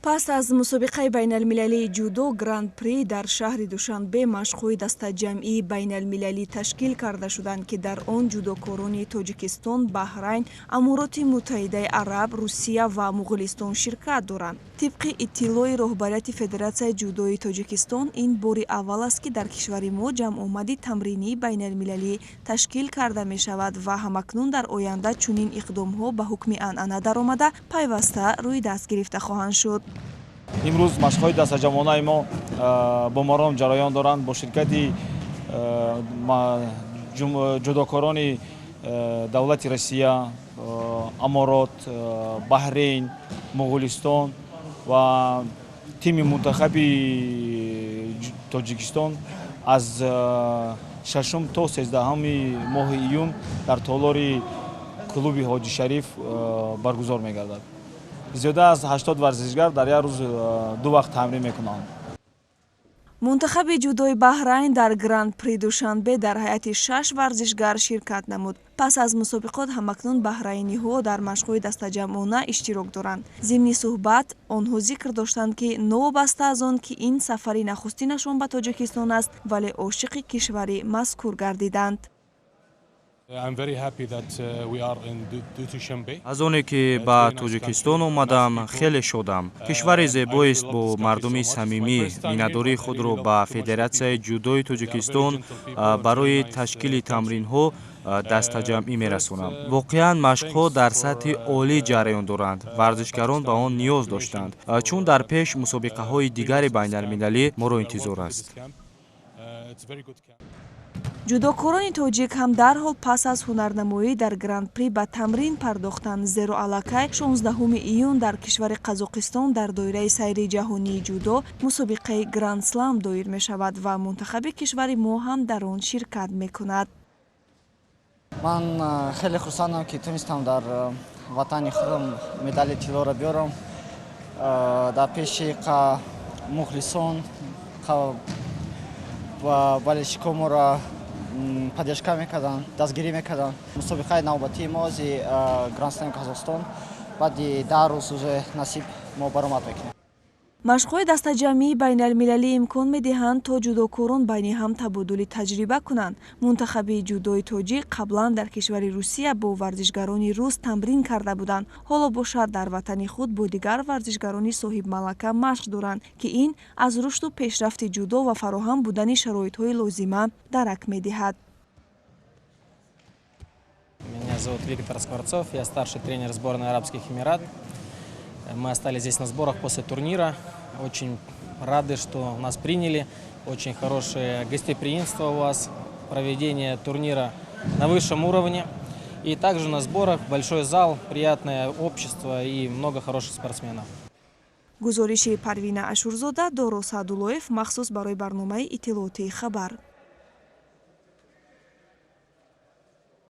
Пас аз мусобиқаи байналмилалии ҷудо Гран-при дар шаҳри Душанбе машқҳои дастаҷамъии байналмилалӣ ташкил карда шуданд, ки дар он ҷудокорони Тоҷикистон, Баҳрайн, Амороти Муттаҳидаи Араб, Русия ва Муғулистон ширкат доранд. Тибқи иттилои роҳбарияти Федератсияи ҷудои Тоҷикистон, ин бори аввал аст, ки дар кишвари мо ҷамъомади тамринии байналмилалӣ ташкил карда мешавад ва ҳамакнун дар оянда чунин иқдомҳо ба ҳукми анъана даромада, пайваста рӯи даст гирифта хоҳанд шуд. Имрӯз машқҳои дастаҷамъонаи мо бо маром ҷараён доранд бо ширкати ҷудокорони давлати Россия, Аморот, Баҳрейн, Муғулистон ва тими мунтахаби Тоҷикистон. Аз 6-ум то 13-уми моҳи июн дар толори клуби Ҳоҷи Шариф баргузор мегардад. Зиёда аз 80 варзишгар дар як рӯз ду вақт тамрин мекунанд. Мунтахаби ҷудои Баҳрайн дар Гран-при Душанбе дар ҳайати шаш варзишгар ширкат намуд. Пас аз мусобиқот ҳамакнун баҳрайниҳо дар машқҳои дастаҷамъона иштирок доранд. Зимни суҳбат онҳо зикр доштанд, ки новобаста аз он ки ин сафари нахустинашон ба Тоҷикистон аст, вале ошиқи кишвари мазкур гардиданд. Аз оне ки ба Тоҷикистон омадам, хеле шодам. Кишвари зебоест бо мардуми самимӣ. Миннатдории худро ба Федератсияи ҷудои Тоҷикистон барои ташкили тамринҳо дастаҷамъӣ мерасонам. Воқеан, машқҳо дар сатҳи олӣ ҷараён доранд. Варзишгарон ба он ниёз доштанд, чун дар пеш мусобиқаҳои дигари байналмилалӣ моро интизор аст. Ҷудокорони тоҷик ҳам дарҳол пас аз ҳунарнамоӣ дар Гран-при ба тамрин пардохтанд, зеро аллакай 16 июн дар кишвари Қазоқистон дар доираи сайри ҷаҳонии ҷудо мусобиқаи Гранд-слам доир мешавад ва мунтахаби кишвари мо ҳам дар он ширкат мекунад. Ман хеле хурсандам, ки тунистам дар ватани худам медали тиллоро биёрам дар пеши мухлисон ва болельщикҳо моро поддержка мекарданд, дастгирӣ мекарданд. Мусобиқаи навбатии мо ози Гранд-слем Казохстон, баъди 10 рӯз уже насиб мо баромад мекунем. Машқҳои дастаҷамъии байналмилалӣ имкон медиҳанд, то ҷудокорон байни ҳам табодули таҷриба кунанд. Мунтахаби ҷудои тоҷик қаблан дар кишвари Русия бо варзишгарони рус тамрин карда буданд. Ҳоло бошад, дар ватани худ бо дигар варзишгарони соҳибмалака машқ доранд, ки ин аз рушду пешрафти ҷудо ва фароҳам будани шароитҳои лозима дарак медиҳад. Меня зовут Виктор Скворцов, я старший тренер сборной Арабских Эмират. Мы остались здесь на сборах после турнира. Очень рады, что нас приняли. Очень хорошее гостеприимство у вас, проведение турнира на высшем уровне. И также на сборах большой зал, приятное общество и много хороших спортсменов. Гузориши Парвина Ашурзода, Доро Саъдуллоев, махсус барои барномаи иттилоотии «Хабар».